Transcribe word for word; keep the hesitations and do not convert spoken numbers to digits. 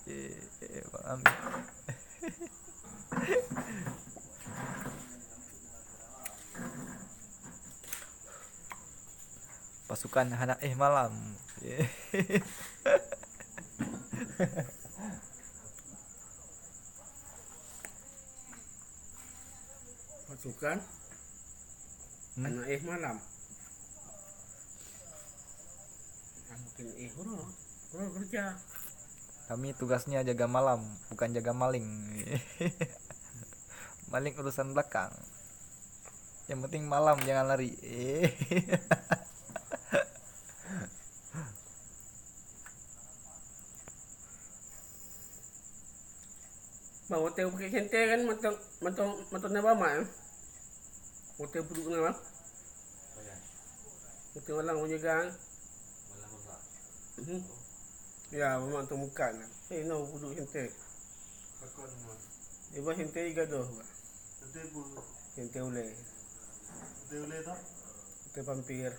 Eh, eh, Bang Amir. Pasukan hana éh malam. Pasukan Hmm? hana éh malam. Nah, mungkin éh uroe, uroe kerja. Kami tugasnya jaga malam, bukan jaga maling. Maling urusan belakang. Yang penting malam jangan lari. Bah, watèe bukét senter kan mantong, mantong, mantong na bamak, eh. Watèe peuduek na, bah. Watèe malam jaga, eh. Mhm. Ya, bamak mantong bukan. Eh, na peuduek senter. Iba senter gadoh, bah. Senter ulèe. Senter pampir.